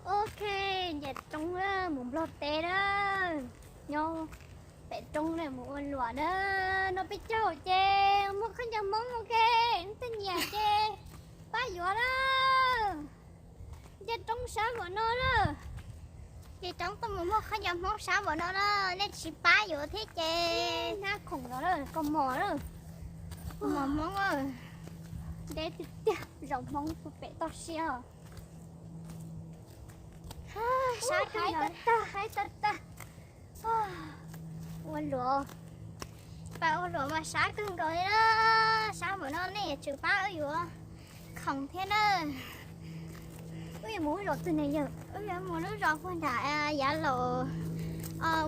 Ok, nce roob mus Nplog teb na, nyob pem roob na mus ua luam na. No peb caug ces muaj khaub ncaws Hmoob, ok, nej nyiam ces pab yuav na. Nce roob sab npaum no na, nce roob tuaj mus muaj khaub ncaws Hmoob sab npaum no na, nej tsis pab yuav thiab ces nab khoom los na, kaus mom na, kaus mom Hmoob, deb tiag tiag, zaum Hmoob puag pem toj siab. Sab kawg nkaus, haib tag tag. Ua luam, pab ua luam mas sab kawg nkaus li na. Sab npaum no nej yuav tsum pab wb yuav khoom thiab na. Wb yuav mus lub zos twg ne yawg? Wb yuav mus lub zos puag nram yav laus,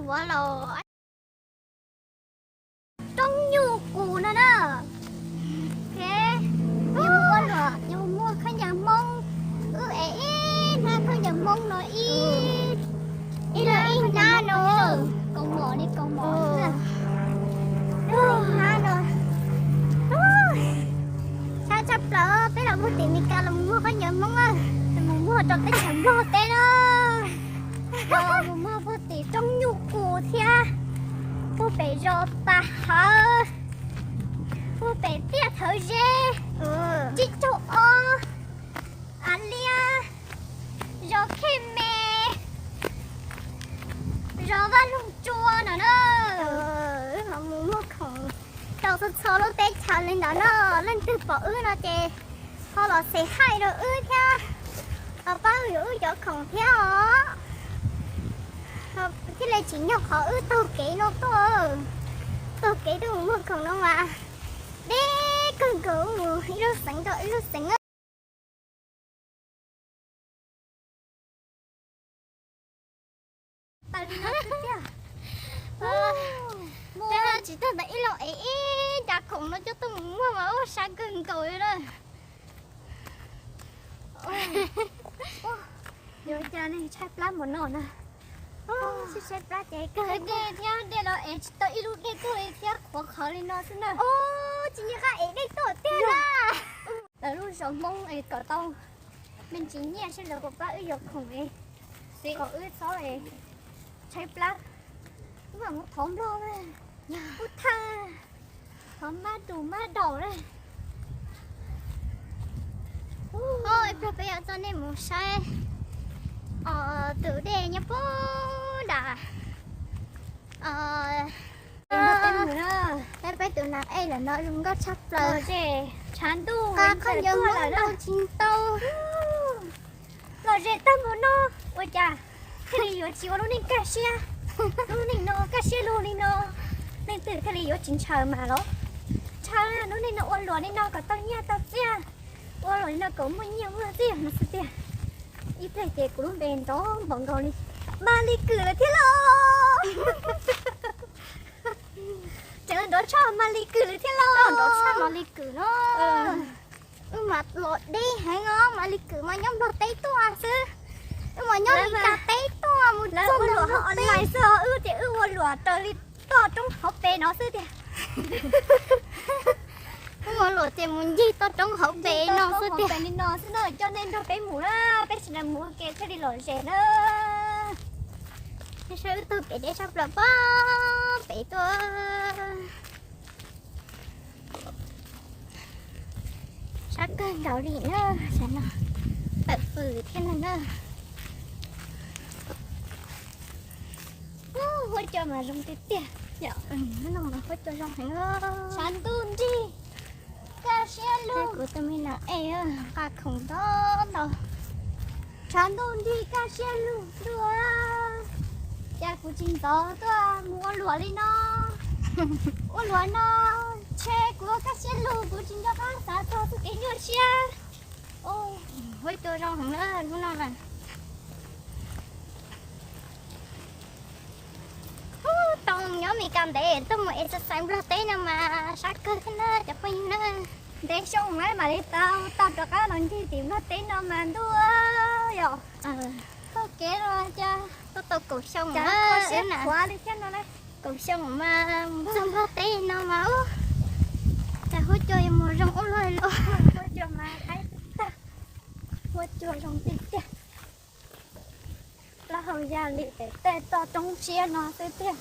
vuav laus, roob nyuj qus no na. Ok, yog ua luam yog muaj khaub ncaws Hmoob, wb ev ib hnab khaub ncaws Hmoob no ib, ib leeg ib hnab no, kaus mom li kaus mom, ib hnab no. Sab tshaj plaws, peb los puag tim Meskas los mus muag khaub ncaws Hmoob, los mus muag rau teb chaws Nplog teb na. Los mus muag puag tim roob nyuj qus thiab, puag pem zos Pas Hawv, puag pem tiaj Thawv Zeb, Tsib Caug Ob, Av Liab, zos Khej Me, zos Vaj Loog Tsua no na. Los mus muag khoom rau txhua txhua lub teb chaws li ntawd no. Leej twg pom wb no ces ho los xes haij rau wb thiab, ho pab wb yuav wb cov khoom thiab os. Thiaj li tsim nyog qhov wb taug kev no tuaj, taug kev tuaj mus muag khoom no mas deb kawg nkaus, mus ib lub xeev rau ib lub xeev. Tawm li no tiag. Tsis tag ntawd ib leeg ev ib dav khoom no coj tuaj mus muag mas ua sab kawg nkaus li na. Yuav cas neeg tshaib plab npaum no na. Tshaib plab ces kawg dej thiab, dej los ev tsis tau ib lub dej tuaj li thiab, qhuav qhawv li no xwb na. Tsis nco qab ev dej tuaj tiag na. Lawv lub zos Hmoob es kom tau me ntsis nyiaj seb lawv puas pab wb yuav khoom es kom wb txhob es tshaib plab. Wb mam mus thov Nplog na, wb thaj thov mab dus mab daum na. Ib pliag peb yuav coj nej mus saib tus dej nyob puag nram peb tus nas ej lawm no zoo nkauj tshaj plaws. Tshav ntuj qab khaub ncaws Hmoob ntau tsis ntau. Lom zem tag mus no, ua cas thiaj li yuav tsis ua lub neej kaj siab? Lub neej no kaj siab lug li no, leej twg thiaj li yuav tsis ntshaw mas los? Ntshaw, lub neej no ua luam li no kom tau nyiaj tau txiaj, ua luam li no kom muaj nyiaj muaj txiaj no xwb tiag. Ib pliag ces kuv lub npe nrov npaum nkaus li Mas Lis Kwm lawm thiab lauj. Tseem nrov tshaj Mas Lis Kwm lawm thiab lauj. Nrov tshaj Mas Lis Kwm no. Wb mas los deb heev os, Mas Lis Kwm mas nyob Nplog teb tuaj xwb. Wb mas nyob Meskas teb tuaj mus txog ua luam online xwb, wb ces wb ua luam raws li toj roob hauv pes no xwb tiag. Wb ua luam ces mus ncig toj roob hauv pes no xwb tiag. Li no xwb na, coj nej nrog peb mus na, peb sawv daws mus ua ke thiaj li lom zem na. Nej saib wb taug kev deb sab plaws pob pem tuaj. Sab kawg nkaus li na, sab no tawm fws thiab na na. Huab cua mas zoo tiag tiag. Huab cua zoo heev. Tshav ntuj nrig, kaj siab lug. Kuv tus me nas ej nqa khoom ntau ntau. Tshav ntuj nrig kaj siab lug ntuj, cas kuv tsis ntxov tuaj mus ua luam li no. Ua luam no ntshe kuv kaj siab lug, kuv tsis nco qab xav txog txoj kev nyuaj siab. Huab cua zoo heev na hnub no na. Tau nyob Meskas ntev tuaj mus exercise Nplog teb no mas sab kawg thiab na cov phooj ywg na. Ntev xyoo mas mam li tau tau rov qab los ncig tim Nplog teb no mas ntuj yom. Taug kev los cas tuaj tau kaum xyoo, siab qhuav li thiab no na. Kaum xyoo mas mus txog Nplog teb no mas ub, cas huab cua yuav mus zoo ub luaj li. Huab cua mas haib tag, huab cua zoo tiag tiag. Yog li pem tej toj roob siab no xwb tiag.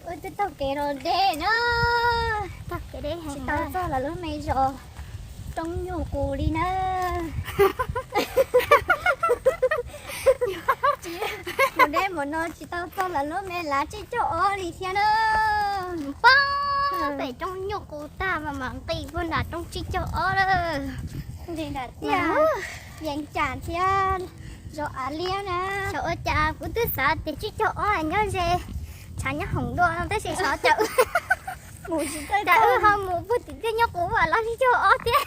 Ua twb taug kev los deb na, tsis tau txog lawv lub me zos roob nyuj qus li na. Mus deb mus no tsis tau txog lawv lub me lav tsib caug ob li thiab na. Pab, pem roob nyuj qus tag mas mam nqis puag nram roob tsib caug ob lawm. Nqis nram tiaj Yees Cas thiab zos Av Liab na. Xyov ua cas kuv twb xav tias tsib caug ob nyob ze tshav nyob hoom dua no tab sis xyov cas wb, cas wb ho mus puag tim tiaj nyuj qus vam los tsib caug ob thiab.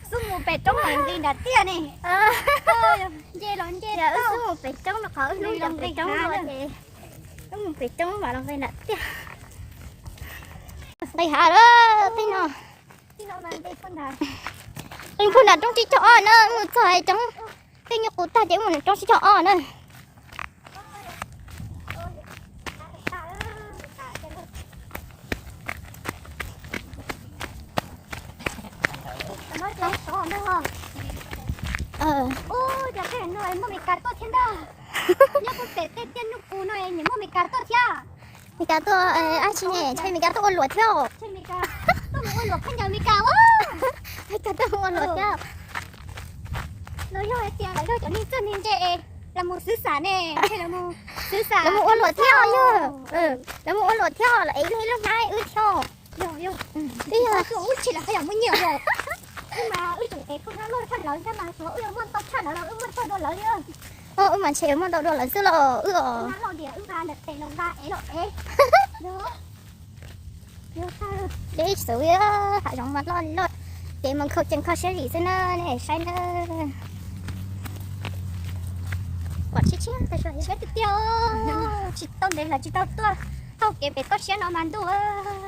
Xub mus pem roob mam nqis nram tiaj ne. Nce los nce, wb xub mus pem roob rau qhov wb hlub cov pem roob no ces wb mus pem roob mam los nqis nram tiaj. Nqis hav lawm tej no. Nqis puag nram roob tsib caug ob na, mus txog roob, tej nyuj qus tag ces mus roob tsib caug ob na. Ua cas tej no muaj Mes Kas tuaj thiab ntag. Nyob puag pem tej tiaj nyuj qus no nyiam muaj Mes Kas tuaj thiab. Mes Kas tuaj dab tsi ne? Ntshe Mes Kas tuaj ua luam thiab. Tuaj mus ua luam khaub ncaws Mes Kas. Mes Kas tuaj mus ua luam thiab. Los yog hais tias lawv yog cov neeg txawj neeg ntse, los mus xwv xam ne, lawv mus ua luam thiab yog. Lawv mus ua luam thiab los es ib leeg ib lub hnab wb thiab. Twb yog ub tsis los haj yam muaj nyiaj yog. Wb mas wb tseem ev poj hnab loj tshaj lawv thiab mas xyov wb yuav muaj ntau tshaj lawv los wb muaj tau dua lawv li. Wb mas ntshe yuav muaj ntau dua lawv xwb los wb os. Deb xwb, hav zoov mas loj loj, kev mas kho ceev kho siab zim xwb na, nej saib na. Kom tsheb tsheb tiag tiag, tsis tau ntev lawm tsis tau tuaj taug kev pem toj siab no mas ntuj,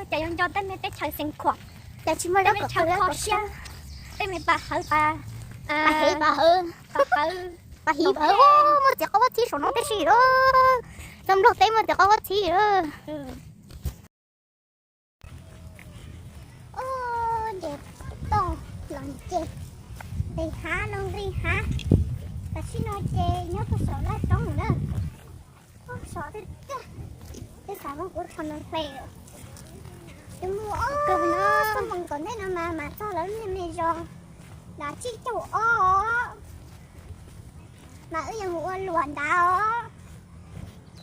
cas yuav nco tej me teb chaws Xeev Khuam, cas tsis muaj tej me chaw kho siab, tej me pas hawv, pas hev pas hawv, pas hawv, pas hiv pas hawv, muaj txiv qaub vab txhib saum no tib si lawm. Txoj nplog teb muaj txiv qaub vab txhib lawm. Nce toj los nce, nqis hav los nqis hav. Tam sim no ces nyob puag saum laj roob na. Sov tiag tiag, twb xav muab kuv rho mus hle. Twb mus ob kawg no, tuaj mus tom ntej no mas mam txog lawv lub me zos Lav Tsib Caug Ob, mas wb yuav mus ua luam ntawd os.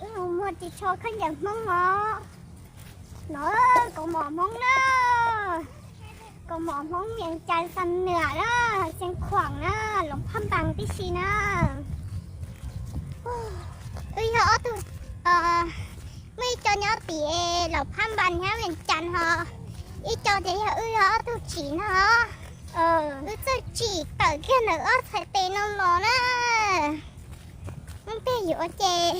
Wb mus muag ris tsho khaub ncaws Hmoob os. No, kaus mom Hmoob na, kaus mom Hmoob Yees Cas, Xam Nuam na, Xeev Khuam na, Loos Phaj Npas tib si na. Wb yog ob tug, muaj ib co nyob tim Loos Phaj Npas nyob Vees Cas ho, ib co ces yog wb yog ob tug tsim no. Wb txawj tsim tawm kiag ntawm ob txhais tes no los na. Ub, peb yuav ces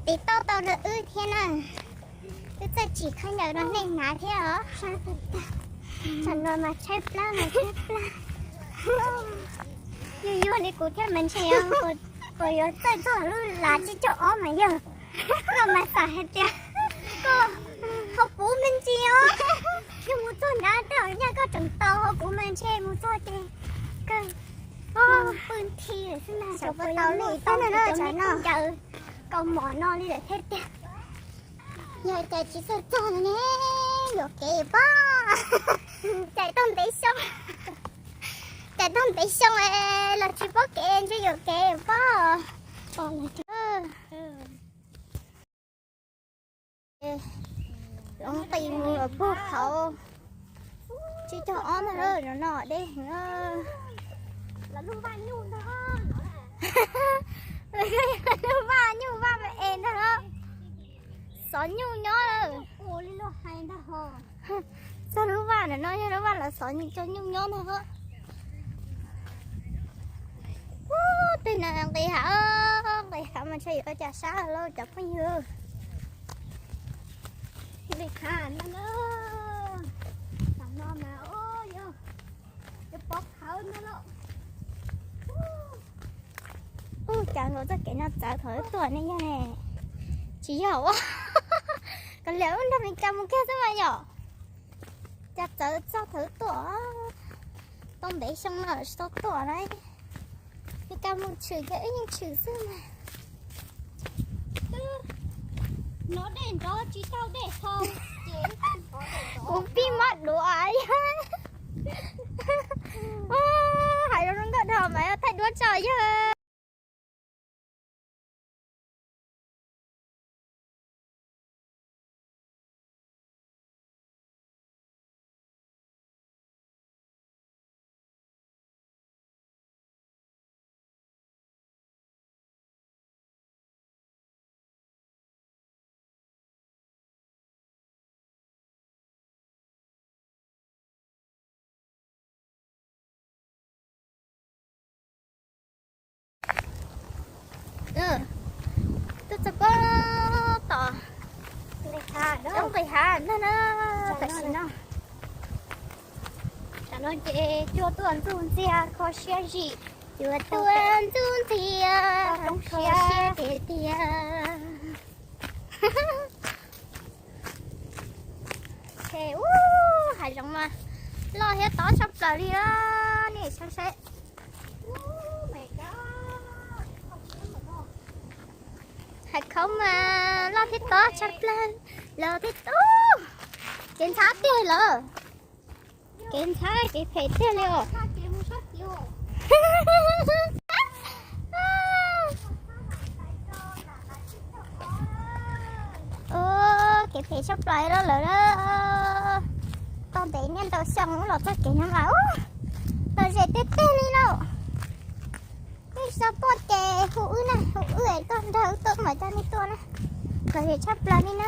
tiv tauj tau rau wb thiab na. Wb txawj tsim khaub ncaws rau nej hnav thiab os. Tsam no mas tshaib plab mas tshaib plab. Yuag yuag li kuv thiab mas ntshe puas yuav txawj txog lub Lav Tsib Caug Ob mas yog. Koj mas xav hais tias koj ho puv me ntsis os. Yog mus txog nrad tej zaum nyaj koj tseem tau, ho kuv mas ntshe mus txog ces kawg pw nthi lawm xwb ntag. Xyov puas tau li, tau li cov me khaub ncaws kaus mom no li lawm thiab tiag. Yog cas tsis txawj txog no ne, yuam kev pob. Cais tau ntev xyoo, cais tau ntev xyoo los tsis paub kev ntshe yuam kev pob. Loo nqis mus puag qhov Tsib Caug Ob ntag lawm, no deb heev. Lub vaj nyuj vaj me es ntag lawm, xov nyuj nyob lawm. Txog lub vaj ntawm no yog lub vaj lawv xov nyuj, cov nyuj nyob ntag. Ub, tej no nqis hav, nqis hav mas ntshe yuav ua cas sab lauj cov phooj ywg. Li qhov no, tam no mas yuav pov khawv no lauj. Ub, cas nkaus txoj kev no txawv thaum wb tuaj ne yog ne. Tsis yog ua, Lawv ua nrog Meskas mus kiag xwb mas yom. Cas txawv txog thaum tuaj, tau ntev xyoo no tsis tau tuaj na. Meskas mus tshwm ces wb yeej tshwm xwb mas. Nov dej nrov tsis tau dej tho, ces kuv pib mob duav. Hais zoo nkauj dhau mas thaij duab tso yog. Tuaj txog pob tom nqis hav ntag na. Tam sim no, tam no ces cua tuaj ntxuj ntxiag kho siab zim, cua tuaj ntxuj ntxiag kho siab tiag tiag. Ub, hav zoov mas loj thiab tob tshaj plaws li os, nej saib saib. Hav khaub mas loj thiab tob tshaj plaws los thiab tub. Kev ntxhab tiag lawm. Kev ntxhab kev phem tiag li os. Kev phem tshaj plaws li lawm. Tau ntev niaj ntau xyoo los txoj kev no mas lom zem tiag tiag li lauj. Nej tsis tau tuaj ces hu wb na, hu wb es tuaj nrog wb tuaj mas coj nej tuaj na. Lom zem tshaj plaws li na.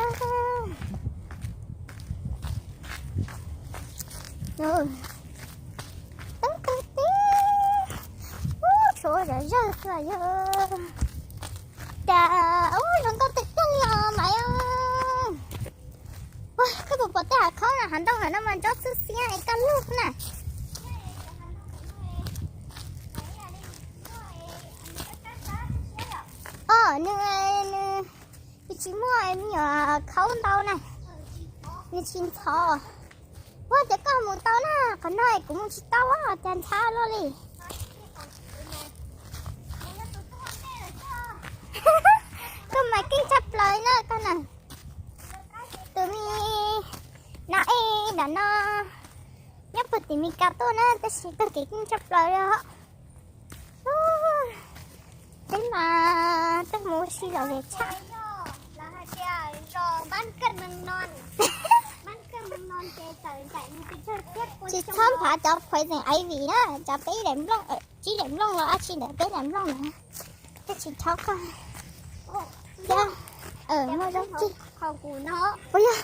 Tub tub tib. Ub, tshuav zom zawg xwb yog. Cas ub, zoo nkauj tiag tiag li os Maiv. Koj puas pom tej hav khaub na, hav ntoo no mas ntsob xwb xiab es kaj lug na. Os, nws, nws, nws tsis muaj me nyuam khaub ntau na, nws tsis ntxhov. Ua cas koj mus tau na, qhov no kuv mus tsis tau, cas ntxhab luaj li. Koj mas keej tshaj plaws na koj na. Tus me no es nram no nyob puag tim Mes Kas tuaj na, tab sis txoj kev keej tshaj plaws li os. Peb mas tuaj mus ua si lom zem tshaj. Tsis txhob nphav cov poison ivy na, cov peb daim nplooj, tsib daim nplooj los dab tsi ntawd, peb daim nplooj ntawd. Thiaj tsis chob koj thiab. Muaj zaub cig. Puas yog?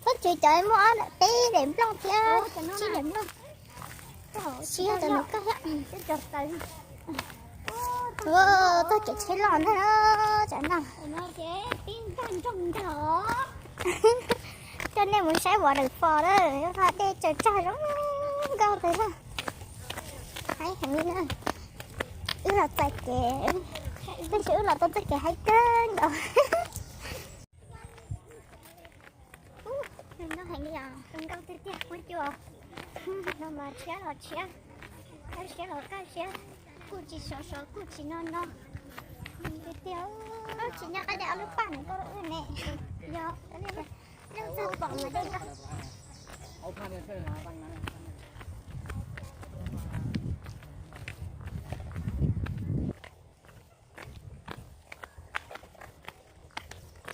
Txhob tswv cov muaj peb daim nplooj thiab tsib daim nplooj. Siab rau nws koj thiab. Ua, txoj kev tsheb loj ntag tsam no. Coj nej mus saib waterfall na, dej tsaws tsag zoo nkauj tiag na. Haib heev li na. Wb los txais kev, tab sis wb los tau txoj kev haib kawg nkaus. Zoo nkauj heev li os, zoo nkauj tiag tiag, muab cua. No mas tshiab los tshiab, kaj siab los kaj siab, kuj tsis sov sov kuj tsis no no. Tiag tiag, tsis nyob qab dej ob lub paj no koj wb ne. Yog, leej twg pom mas dej koj.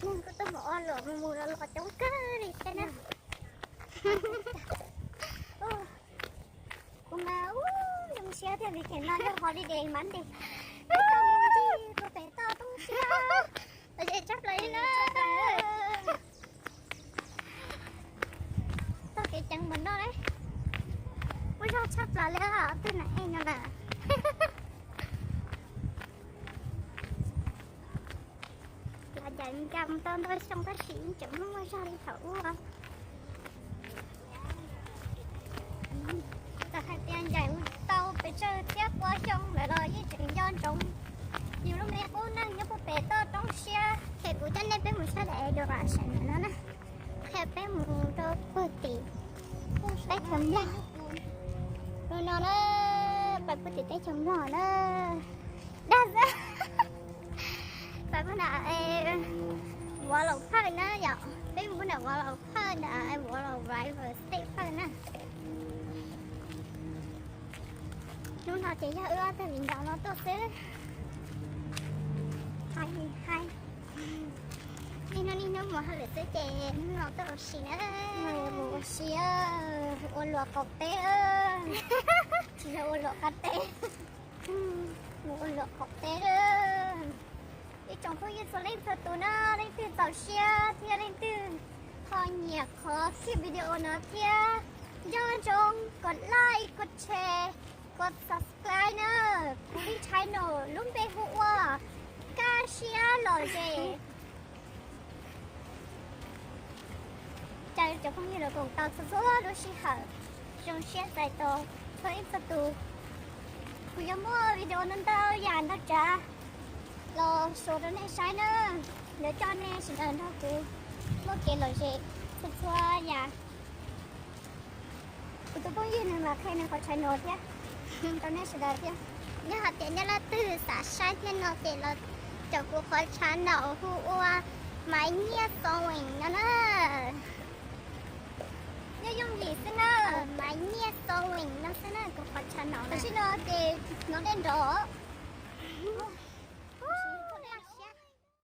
Neeg kuj tuaj mus ua luam mus mus los los coob kawg li thiab na. Kuv mas ub, zoo siab thiab vim tias no yog holiday Monday. Peb tau mus ncig puag pem toj roob siab. Lom zem tshaj plaws li na. Txoj kev ceev npaum no, muaj zog tshaj plaws li os, twg na ej no na. Los ncaim Mes Kas mus tau ntau xyoo tab sis yeej tseem muaj muaj zog li thaum ub. Txawm hais tias ncaim mus tau pes tsawg txhiab pua xyoo lawm los yeej tseem nco ntsoov yus lub me qub neeg nyob puag pem toj roob siab. Ces kuv coj nej peb mus saib daim Pais saum no na, qhia peb mus rau puag tim teb chaws Nplog. Mus no na, pais puag tim teb chaws Nplog na. Dag xwb. Pais puag nram Wallow Park na yom, peb mus puag nram Wallow Park, nram Wallow River State Park na. Hnub no ces yog wb ob tug viv ncaus no tuaj xwb. Hais, hais, niaj hnub niaj hnub mus hauj lwm xwb ces hnub no tuaj ua si na. Mus ua si, ua luam qaum teb, tsis yog ua luam qab teb, mus ua luam qaum teb. Ib tsoom phooj ywg txhua leej txhua tus na, leej twg txaus siab thiab leej twg ho nyiam qhov clip video no thiab, nco ntsoov kom like, kom share, kom subscribe na. Kuv lub channel lub npe hu ua Kaj Siab Lom Zem. Caw cov phooj ywg los koom tau txhua txhua lub sij hawm, zoo siab txais tos txhua ib txhua tus. Kuv yuav muaj video ntau ntau yam ntau tsav los show rau nej saib na. Yuav coj nej sawv daws nrog kuv muaj kev lom zem txhua txhua yam. Kuv tus phooj ywg nws mam qhia nws qhov channel thiab rau nej sawv daws thiab. Yog hais tias nej leej twg xav saib thiab no ces los caum kuv qhov channel hu ua Maiv Nyiaj Sewing no na. Nyob yooj yim xwb na, Maiv Nyiaj Sewing no xwb na, kuv qhov channel. Tam sim no ces hnov dej nrov.